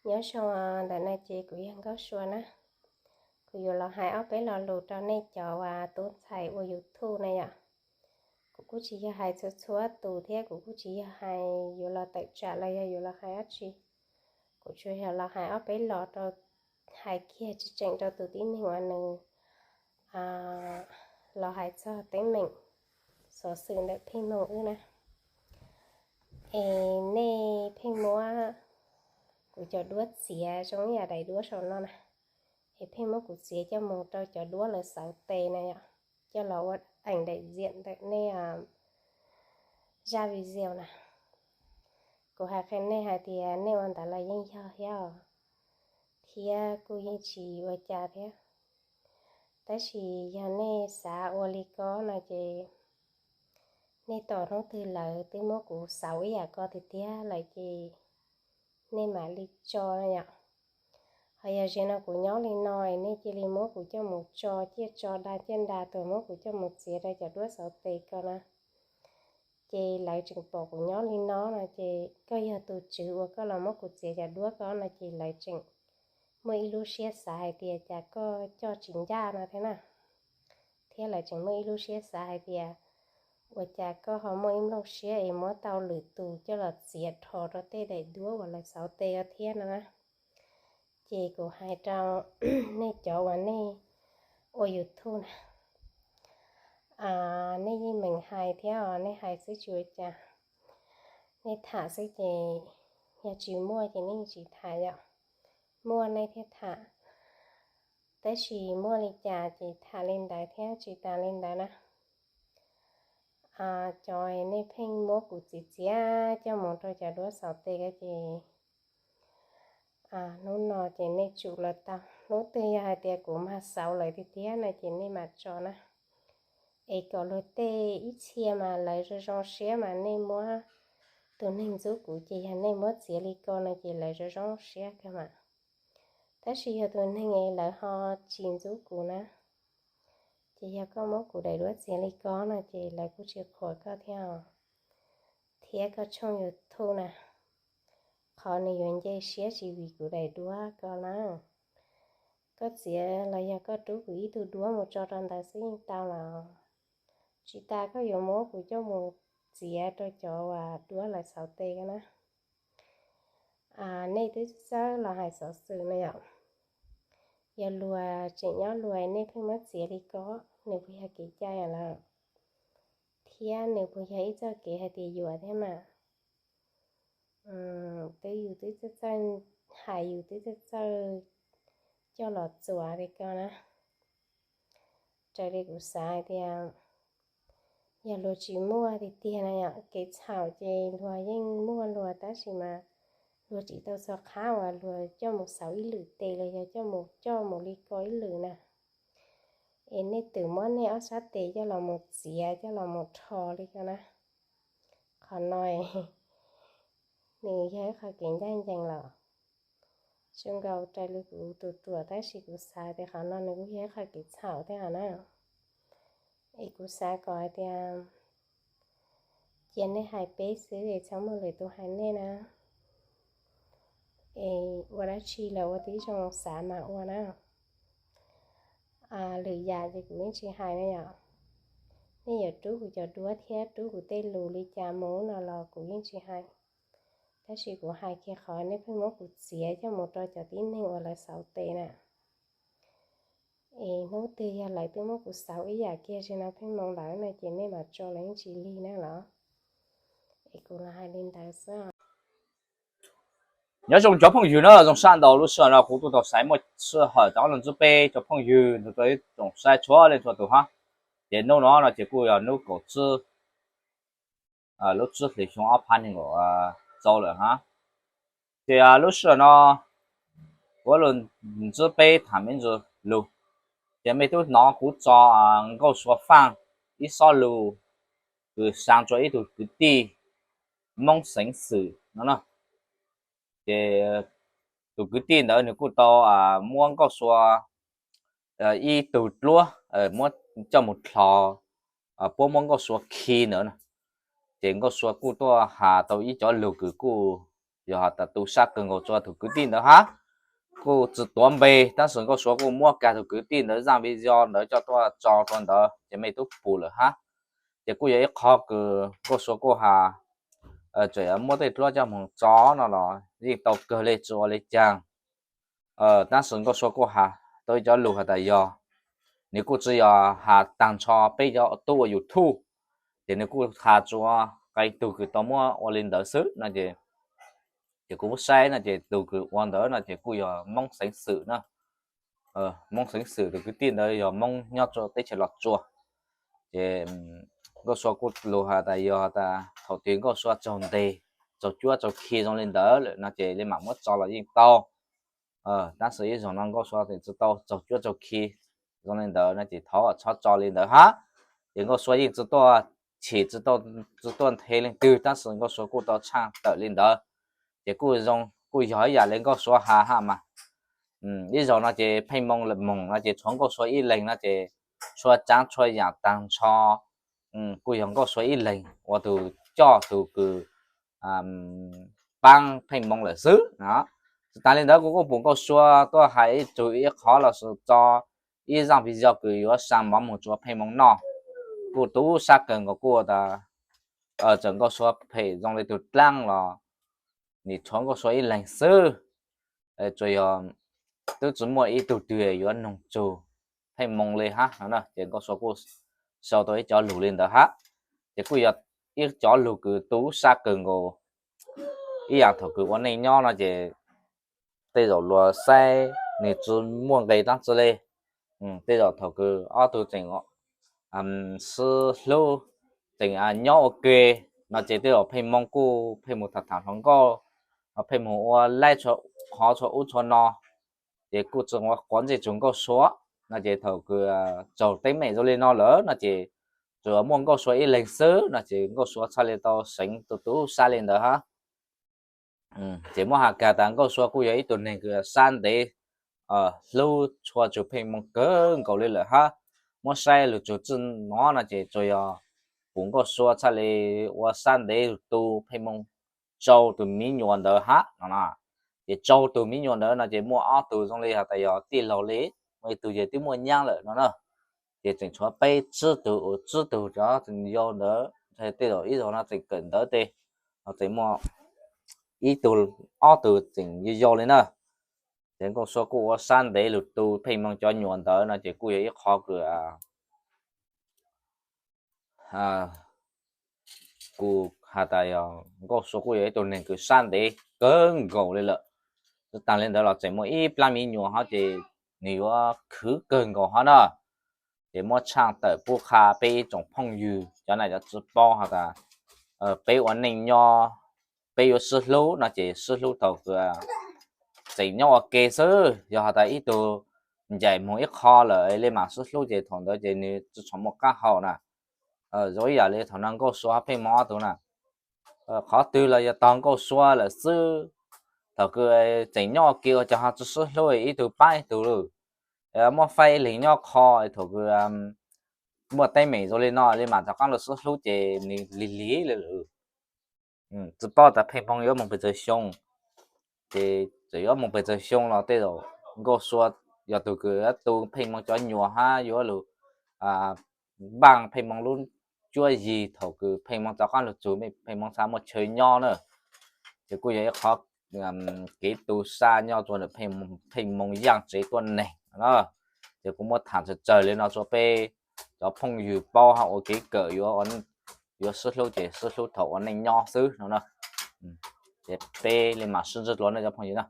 Nyob zoo, ntawm no ces kuv yog Nkauj Sua na. Kuv yuav los hais ob peb lo lus rau nej cov uas tub ntxhais ua YouTube na yom. Kuv kuj tsis yog hais txhua txhua tus thiab kuv kuj tsis yog hais yuav los tawm tsam los yog yuav los hais dab tsi. Kuv tsuas yog los hais ob peb lo rau, hais kiag tseem tseem rau tus tib neeg uas nws los hais txog teeb meem xov xwm ntawm Pheej Hmoo wb na. Es nej pheej muab kuv cov duab txiav zoo ib yam daim duab saum no na, es pheej muab kuv txiav coj mus rau cov duab lawv xauv tes na yom, coj los ua eem daim ziam ntawm nej zaj video na. Kuv hais qhia nej hais tias nej ua ntawd los yeej yog thiab os, thiab kuj yeej tsis ua cas thiab. Tab sis yog nej xav ua li ko no ces nej tos hnub twg lawv twb muab kuv xauv ib yam ko tiag tiag lawm ces nej mam li tso na yom. Ho yog zaum no kuv nyob li no es nej cia li muab kuv coj mus tso ciaj tso da ciaj da tuag, muab kuv coj mus txiav rau cov duab xauv tes ko na, ces lawv tseem pom kuv nyob li no no ces koj yog tus tswv uas koj los muab kuv txiav cov duab ko no ces lawv tseem muaj ib lub siab xav hais tias cas koj coj tsis ncaj no thiab na. Thiab lawv tseem muaj ib lub siab xav hais tias ua cas koj ho muaj ib nplooj siab es muab tau lwm tus coj los txiav rho rau tej daim duab uas lawv xauv tes ko thiab no na. Ces kuv hais rau nej cov uas nej ua YouTube na, nej yeej meem hais thiab os, nej hais xwb tsis ua cas, nej tham xwb ces yog tsis muaj ces nej tsis tham yom, muaj nej thiaj tham. Tab sis muaj li cas ces tham li ntawd thiab tsis tas li ntawd na. Cov nej pheej muab kuv txiav txiav coj mus rau cov duab xauv tes ko ces hnub no ces nej tsum los tau, hnub twg yog hais tias kuv mag xauv lawv tiag tiag no ces nej mam tso na. Es kom luag tej ib txhia mas lawv zoo zoo siab mas nej muab, tus neeg ntxub kuv ces yog nej muab txiav li ko no ces lawv zoo zoo siab kawg mas. Tab sis yog tus neeg es lawv ho tsis ntxub kuv na, ces yog koj muab kuv daim duab txiav li ko no ces lawv kuj tsis qhuas koj thiab os, thiab koj tshooj YouTube na, qhov nws yuav nce siab tsis vim kuv daim duab ko na. Koj txiav los yog koj rub kuv ib tug duab mus tso rau ntawd xwb yeej tau los, tsis tas koj yuav muab kuv coj mus txiav rau cov uas duab lawv xauv tes ko na. Nej twb txawj los hais xov xwm no yom, yog luag tseem nyob luag nej pheej muab txiav li ko, nws puas yog kev cai lawm, thiab nws puas yog ib txoj kev hais tias yuam thiab mas. Twb yus twb txawj txawj hais, yus twb txawj txawj coj los txuas li ko na. Raws li kuv xav hais tias yog luag tsis muaj tiag tiag na yom, kev txhaum ces luag yeej muaj luag tab sis mas luag tsis tau txog qhab uas luag coj mus xauv ib lwm tes los yog coj mus coj mus li ko ib lwm na. Es nej twb muab nej ob sab tes coj los mus txiav coj los mus rho li ko na. Qhov no nws yog ib qho kev ncaj ncees los zoo nkaus raws li kuv tus ruam, tab sis kuv xav tias qhov no nws kuj yog ib qho kev txhaum thiab na. Es kuv xav kom hais tias cia nej hais peb xwb es txhob muaj lwm tus hais nej na. Es ua dab tsi los ua tib zoo xav mas ua na. Lwm yam ces kuv yeej tsis hais na yom. Nej yuav rub kuv cov duab thiab rub kuv tej lus li cas mus no los kuv yeej tsis hais. Tab sis kuv hais kiag qhov nej pheej muab kuv txiav coj mus rau cov tib neeg uas lawv xauv tes na. Es hnub twg yog lawv twb muab kuv xauv ib yam kiag li no pheej mus lawm no ces nej mam tso los yeej tsis lig na los. Es kuv los hais li ntawd xwb. Nyob zoo cov phooj ywg na, zoo sab ntau lub sij hawm no kuv tuaj tau xaiv muaj sij hawm tau los ntsib peb cov phooj ywg ntawm tsoom saib txhua leej txhua tus hab. Ces hnub no no ces kuj yog hnub kaum tsib lub tsib hlis xyoo ob phav nees nkaum txau lawm hab. Ces lub sij hawm no kuv los ntsib peb tham me ntsis lus, ces mej tub hnov kuv tso Nkauj Sua faaj ib xob lus kws xaa rua ib tug kwv tij Moob xeev xwm no na. Ces tus kwv tij ntawd nws kuj tau muab Nkauj Sua ib tug duab muab coj mus dlho, puab muab Nkauj Sua khi ntawd na. Ces Nkauj Sua kuj tuaj has tau ib cov lug kws kuj yog has tas tu sab kawg nkaus rua tug kwv tij ntawd hab. Kuj tsi tuav npe, tab sis Nkauj Sua kuj muab kag tug kwv tij ntawd zaaj video ntawd coj tuaj tso rua ntawd ces mej tub pum lawm hab. Ces kuj yog ib qhov kws Nkauj Sua kuj has, tseem muab tej duab coj moog tso no los yeej tau kawg le tsi ua le caag. Tab sis Nkauj Sua kuj has tau ib cov lug has tas yog, nws kuj tsi yog has taag nrho peb cov tub ua YouTube, ces nws kuj has tsuas qee tug kws tau muab ua le ntawd xwb no ces, ces kuv muab saib no ces tug kws ua ntawd no ces kuj yog Moob Xeev Xwm na. Moob Xeev Xwm tug kwv tij ntawd yog Moob nyob rua teb chaws Los Tsuas. Ces Nkauj Sua kuj lug has tas yog tas thaum twg Nkauj Sua tsaug nteg, tsaug cuab tsaug khi zoo le ntawd lawm no ces le maam muab tso los yeej tau. Tab sis ib zaug no Nkauj Sua tseem tsi tau tsaug cuab tsaug khi zoo le ntawd no ces thov txhob tso le ntawd hab. Ces Nkauj Sua yeej tsi tuaj chim, tsi tuaj nthe leej twg, tab sis Nkauj Sua kuj tau tshaaj tawm le ntawd. Ces kuj zoo, kuj yog ib yam le Nkauj Sua has hab mas. Ib zaug no ces Pheej Moo lawm moog no ces tshuav Nkauj Sua ib leeg no ces txhua tsaav txhua yaam taag nrho kuj yog Nkauj Sua ib leeg ua tug coj tug kws paab Pheej Moo lawm xwb no. Tsi taag le ntawd kuv kuj pum Nkauj Sua tuaj hais ib tug ib qhov los sis tso ib zaaj video kws yuav saa mov moog tsua Pheej Moo noj. Kuj tu sab kawg nkaus kuj tas txawm Nkauj Sua phem zoo le tug dlaab los nim tshuav Nkauj Sua ib leeg xwb. Tsuas yog twb tsi muaj ib tug twg yuav noog tsug Pheej Moo le hab no na. Ces Nkauj Sua kuj sau tau ib cov lug le ntawd hab. Ces kuj yog ib cov lug kws tu sab kawg nkaus. Ib yaam thaum kws ua neej nyob no ces tej zaum luag saib nwg tsi muaj nqe dlaab tsi le. Tej zaum thaum kws ob tug tseem sib hlub, tseem nyob ua ke no ces tej zaum Pheej Moo kuj pheej mus tham tham hluas nkauj, pheej mus ua laib qhov txhua ub txhua no, ces kuj tsi ua quav ntsej tsug Nkauj Sua. No ces thaum kws tsaug teeb meem zoo le no lawm no ces tsuas muaj Nkauj Sua ib leeg xwb no ces Nkauj Sua txhaj le tau seev tu tu sab le ntawd hab. Ces muab has kag tas Nkauj Sua kuj yog ib tug neeg kws sab ntev, hlub tshua tsug Pheej Moo kawg nkaus le lawm hab. Muab saib lug tsug txij no no ces tsuas yog pum Nkauj Sua txhaj le ua sab ntev tu Pheej Moo tsau tug miv nyuas ntawd hab no na. Ces tsau tug miv nyuas ntawd no ces muaj ob tug zoo le has tas yog tij laug le, muaj ib tug ces twb muaj nyaab lawm no na. Ces tseem tshuav peb tsib tug, tsib tug cov tseem yau ntawd, tej zaum ib zaug no tseem kawm ntawv tej, tseem muaj ib tug ob tug tseem yau yau le na. Ces Nkauj Sua kuj ua sab ntev lug tu Pheej Moo cov nyuas ntawd no ces kuj yog ib qhov kws kuj has tas yog Nkauj Sua kuj yog ib tug neeg kws sab ntev kawg nkaus le lawm. Tsi taag le ntawd los tseem muaj ib plab miv nyuas hab ces nws yuav khwv kawg nkaus hab na. Ces muab tshaaj tawm pub qha peb ib tsoom phooj ywg cov nam cov txiv paub has tas peb ua neej nyob, peb yuav sib hlub no ces sib hlub thaum kws tseem nyob ua ke xwb. Yog has tas ib tug ncaim moog ib qho lawm le maam sib hlub ces thaum ntawd ces nws tsi tshua muaj qaab hau na. Zoo ib yam le thaum no Nkauj Sua hab Pheej Moo ob tug na, qhov twg los yog tog Nkauj Sua lawm xwb. Thaum kws tseem nyob ua ke ua cas ho tsi sib hlub, ib tug paab ib tug lawm, muab faib ib leeg nyob qho. Thaum kws muaj teeb meem zoo le no le maam rov qaab lug sib hlub ces nws lig lig le lawm. Tsi paub tas Pheej Moo yuav moog pes tsawg xyoo, ces txawm yuav moog pes tsawg xyoo los tej zaum Nkauj Sua yog tug kws yuav tu Pheej Moo cov nyuas hab yuav lug npaaj Pheej Moo lub cuab yig thaum kws Pheej Moo rov qaab lug tsug, Pheej Moo xaav muaj chaw nyob na. Ces kuj yog ib qhov kev tu sab nyob rua ntawm Pheej Moo yaaj tsev tuab neeg na. Ces kuv muab tham tsawg tsawg le no rua peb cov phooj ywg paub hab ua kev kawm yuav, yuav sib hlub ces sib hlub thaum ua neej nyob xwb no na. Ces peb le maam sib ntsib dlua nawb cov phooj ywg na.